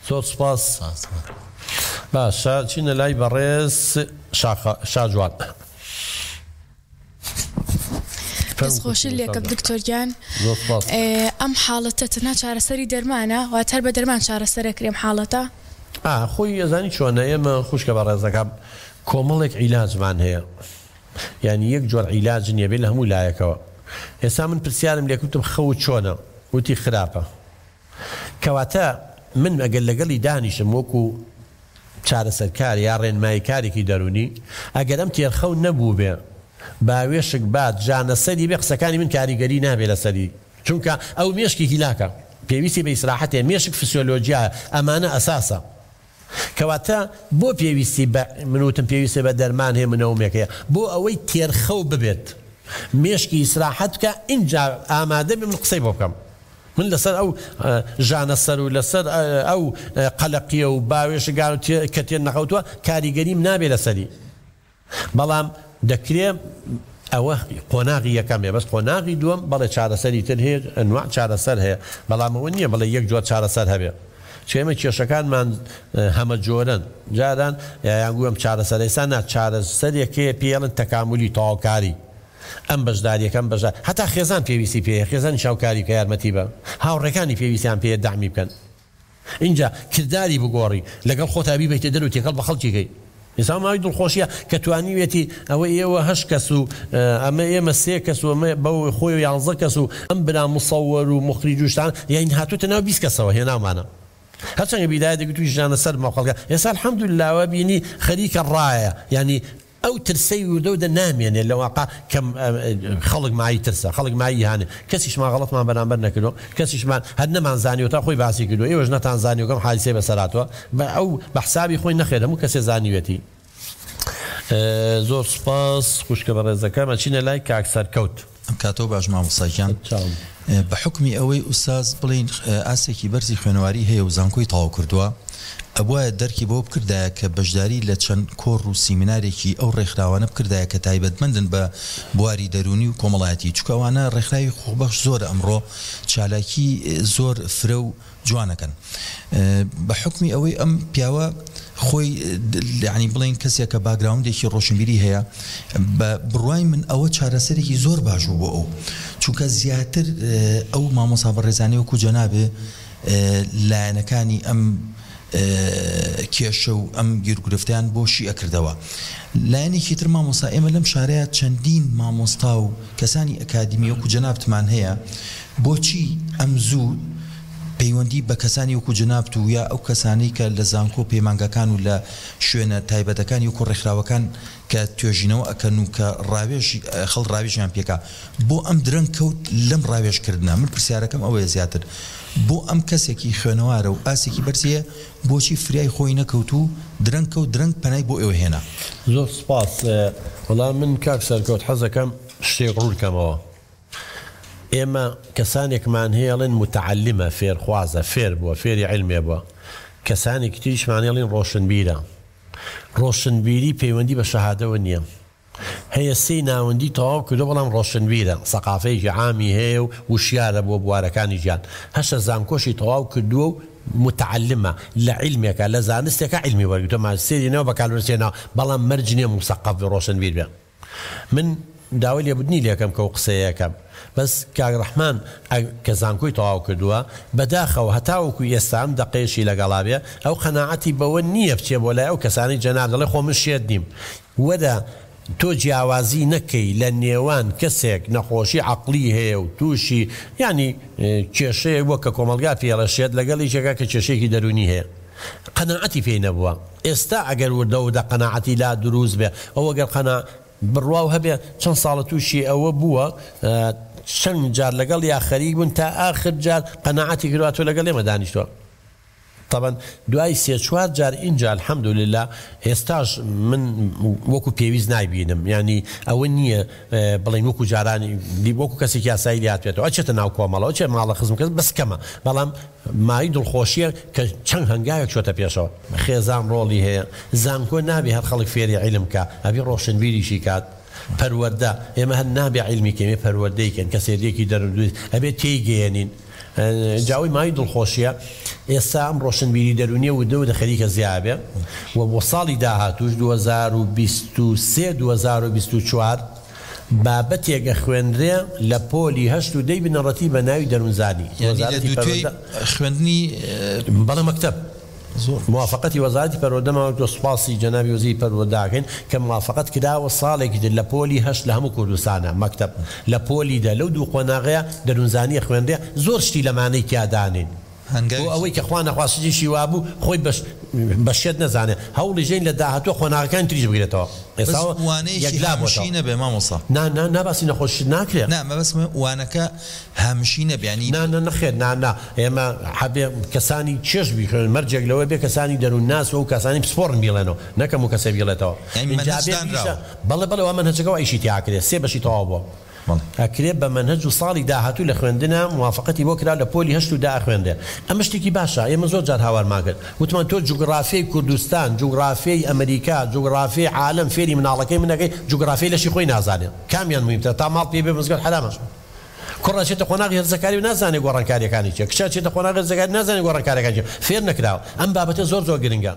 زۆر سوپاس. باشە چینە لای بەڕێز شاجوان. دەست خۆشی لێکەم دکتۆر گیان ئەم حاڵەتە تەنها چارەسەری دەرمانە واتە هەر بە دەرمان چارەسەر ئەکرێ ئەم حاڵەتە؟ ئا خۆی ئەزانی چۆنە ئێمە خوشکە بەڕێزەکەم کۆمەڵێک عیلاجمان هەیە یانی یەک جۆر عیلاج نیە بێ لە هەموو لایەکەوە ئێستا من پرسیارم لێکوتم خەوت چۆنە وتی خراپە کەواتە من ئەگەر لەگەڵی دانیشم وەکو چارەسەرکار یا ڕێنماییکارێکی دەروونی، ئەگەر ئەم تێرخەو نەبووبێ، باوێشک بات، ژانەسەری بێ، قسەکانی من کاریگەری نابێ لەسەری، چونکە ئەو مێشکی هیلاکە، پێویستی بە ئیسراحەت هەیە، مێشک فسیۆلۆجیایە، ئەمانە ئەساسە. کەواتە بۆ پێویستی بە، من وتم پێویستی بە دەرمان هەیە، منەومێک هەیە، بۆ ئەوەی تێرخەو ببێت، مێشکی ئیسراحەت بکا، ئینجا ئامادە بێ من قسەی بۆ بکەم. من لەسەر ئەو ژانە سەر و لەسەر ئەو قەلەقیە و باوێشگان و کە تێر نەخەوتووە کاریگەریم نابێ لەسەری بەڵام دەکرێ ئەوە قۆناغی یەکەم بێ بەس قۆناغی دووەم بەڵێ چارەسەری تر هەیە ئەنواع چارەسەر هەیە بەڵام ئەوە نییە بڵێ یەک جۆر چارەسەر هەبێ چونکە ئێمە کێشەکانمان هەمە جۆرەن جاران یان گوم چارەسەر ئێستا نا چارەسەرێک هەیە پێی ئەڵێن تەکامولی تەواوکاری ئەم بەشداریەکە ئەم بەشدار هەتا خێزان پێویستی پێیە خێزانیش هاوکاری بکە یارمەتی بە هاوڕێکانی پێویستیان پێیە دەعمی بکەن ئینجا کرداری بگۆڕی لەگەڵ خۆتا بیبەیتە دەر و تێکەڵ بە خەڵکی کەی ئێستا ماوەی دڵخۆشیە کە توانیوێتی ئەوە ئێوە هەشت کەس و ئەمە ئێمە سێ کەس و ئەمە بەو خۆی و یانزە کەس و ئەم برا مصور و مخریج و شتان یانی هاتووتە ناو 20 کەسەوە هێناومانە هەرچەندە بیدایە دەگوت تووشی ژانە سەرما و خەڵکە ئێستا الحمدللە وە بینی خەریکە ڕایە یانی ئەو ترسەی وردە وردە نامێنێ لە واقع کە خەڵک مایەی ترسە خەڵک مایەی ئیهانەیە کەسیشمان غەڵەتمان بەرامبەر نەکردوە کەسیشمان هەر نەمانزانیوە تا خۆی باسی کردوە ئێوەش نەتانزانیوە کەم حادیسەی بەسەر هاتوە بە ئەو بە حسابی خۆی نەخێر هەموو کەسێ زانیوێتی. زۆر سوپاس خوشکە بەڕێزەکەم ئەچینە لای کاک سەرکەوت. ئەم کاتەو باش مامۆستا گیان بە حوکمی ئەوەی ئوستاز بڵێین ئاستێکی بەرزی خوێنەواری هەیە و زانکۆی تەواو کردووە ئەبوایە دەرکی بەوە بکردایە کە بەشداری لە چەند کۆڕ و سیمینارێکی ئەو ڕێکخراوانە بکردایە کە تایبەتمەندن بە بواری دەروونی و کۆمەڵایەتی چونکە ئەوانە ڕێکخراوی خۆبەخش زۆرە ئەمڕۆ چالاکی زۆر فرە و جوانەکەن بە حوکمی ئەوەی ئەم پیاوە خۆی یانی بڵێین کەسێکە باگراوندێکی ڕۆشنبیری هەیە بە بڕوای من ئەوە چارەسەرێکی زۆر باش بوو بۆ ئەو چونکە زیاتر ئەو مامۆسا بەڕێزانەی وەکو جەنابێ لایەنەکانی ئەم کێشە و ئەم گیرگرفتیان بۆ شی ئەکردەوە لایەنێکی تر مامۆستا ئێمە لەم شارەیە چەندین مامۆستا و کەسانی ئەکادیمی وەکو جەنابتمان هەیە بۆچی ئەم زوو پەیوەندی بە کەسانی وەکو جەنابت و یا ئەو کەسانەی کە لە زانکۆ و پەیمانگاکان و لە شوێنە تایبەتەکانی وەکو ڕێکخراوەکان کە توێژینەوە ئەکەن و کە ڕاوێژ خەڵک ڕاوێژیان پێکا بۆ ئەم درەنگ کەوت لەم ڕاوێژ کردنە من پرسیارەکەم ئەوەیە زیاتر بۆ ئەم کەسێکی خوێنەوارە و ئاستێکی بەرزی هەیە بۆچی فریای خۆی نەکەوت و درەنگ کەوت درەنگ پەنای بۆ ئێوە هێنا؟ زۆر سوپاس. وەڵا من کاک سەرکەوت حەزەکەم شتێک ڕوون کەمەوە. ئێمە کەسانێکمان هەیە ئەڵێن موتەعەلیمە، فێرخوازە، فێر بووە، فێری عیلمێ بووە. کەسانێکی تریشمان هەیە ئەڵێن ڕۆشنبیرە. ڕۆشنبیری پەیوەندی بە شەهادەوە نییە. هەیە سێی ناوەندی تەواو کردووە بەڵام ڕۆشنبیرە، سەقافەیەکی عامی هەیە و وشیارە بۆ بوارەکانی ژیان. هەشە زانکۆشی تەواو کردووە و موتەعەلیمە، لە عیلمێکا، لە زانستێکا عیلمی وەرگرتووە، ماجستێری نەوە، بەکالۆریۆسی نەوە، بەڵام مەرج نییە موسەقەف بێ، ڕۆشنبیر بێ. من داوای لێبوردنی لێکەم کە ئەو قسەیە ئەکەم بەس کاک ڕەحمان کە زانکۆی تەواو کردووە بەداخەوە هەتاوەکو ئێستا ئەم دەقەیەشی لەگەڵا بێ ئەو قەناعەتی بەوە نییە بچێ بۆ لای ئەو کەسانەی جەناب دەڵێ خۆ من شێت نیم وەرە تۆ جیاوازی نەکەی لە نێوان کەسێک نەخۆشی عەقڵی هەیە و تووشی یانی کێشەیەک بووە کە کۆمەڵگا پێی ئەڵێ شێت لەگەڵ یەکێکا کە کێشەیەکی دەروونی هەیە قەناعەتی پێی نەبووە ئێستا ئەگەر وردە وردە قەناعەتی لا دروست بێ ئەو ئەگەر قەنا بڕواو هەبێ چەند ساڵە تووشی ئەوە بووە چەند جار لەگەڵ یا خەریک بوون تا ئاخر جار قەناعەتی کردوە تۆ لەگەڵ ئێمە دانیشتوە تەبەن دوای سێ چوار جار ئینجا الحمدللە ئێستاش من وەکو پێویست نایبینم یانی ئەوە نییە بڵێین وەکو جارانی وەکو کەسێکی یاسایی لێهاتبێتەوە ئەچێتە ناو کۆمەڵەوە ئەچێت ماڵە خزم کەس بەس کەمە بەڵام مایەی دڵخۆشیە کە چەند هەنگاوێک چۆتە پێشەوە. خێزان ڕۆڵی هەیە، زانکۆ نابێ هەر خەڵک فێری عیلم کا، ئەبێ ڕۆشنبیریشی کات. پەروەردە، ئێمە هەر نابێ عیلمی کەین، ئەبێ پەروەردەی کەین، کەسێتیەکی دەروون دروست، ئەبێ تێی گەیەنین. جا ئەوەی مایەی دڵخۆشیە. ئێستا ئەم ڕۆشنبیری دەروونیە وردە وردە خەریکە زیابێ و بۆ ساڵی داهاتووش 2023 2024 بابەتێک ئەخوێنرێ لە پۆلی هەشت و دەی بنەڕەتی بە ناوی دەروونزانی یانی لە وەزارەتی دووتوێی پەروەردە خوێندنی بەڵێ مەکتەب زۆر باش. موافەقەتی وەزارەتی پەروەردەمان وەرگرتووە سوپاسی جەنابی وەزیری پەروەردە ئەکەین کە موافەقەت کراوە ساڵێکی تر لە پۆلی هەشت لە هەموو کوردستانا مەکتەب لە پۆلی دە لەو دوو قۆناغەیا دەروونزانی ئەخوێنرێ زۆر شتی لەمانەی تیا دانێین بۆ هەنگاوێکی ئەوەی کە خوا نەخواست شتێکی وابوو خۆی بە بە شێت نەزانێ هەوڵیش دەین لە داهاتووە قۆناغەکانی تریش بگرێتەوە بەس ئێستا وانەیەکی یەکلا هامشی بۆتەوە. نەبێ مامۆستا. نا نا نا باسی نەخۆشیت ناکرێ. نا مەبەستم وانەکە هامشی نەبێ یانی. نا نا نەخێر نا نا ئێمە حەبێ کەسانی چێژ بیخوێنن مەرجێک لەوە بێ کەسانی دەروونناس و ئەو کەسانی پسپۆڕن بیڵێنەوە نەک هەموو کەسێ بیڵێتەوە یانی ئینجا مەنهەج بێ دانراوە. بیشە بەڵێ بەڵێ وا مەنهەجەکە وا ئیشی تیا ئەکرێ سێ بەشی تەواو بووە. بەڵێ. ئەکرێ بە مەنهەج و ساڵی داهاتوو لە خوێندنا موافەقەتی بۆ کرا لە پۆلی هەشت و دە ئەخوێنرێ. ئەمە شتێکی باشە. ئێمە زۆر جار هاوارمان کرد. وتمان تۆ جوگرافیای کوردستان، جوگرافیای ئەمریکا، جوگرافیای عالەم فێری مناڵەکەی من ئەکەی، جوگرافیای لەشی خۆی نازانێ. کامیان موهیمترە؟ تا ماڵ پێی بێ مزگەوت حەرامە. کوڕ ئەچێتە قۆناغی هەرزەکاری و نازانێ گۆڕانکارییەکانی چیە. کچ ئەچێتە قۆناغی هەرزەکاری نازانێ گۆڕانکارییەکانی چیە. فێر نەکراوە. ئەم بابەتە زۆر زۆر گرنگە.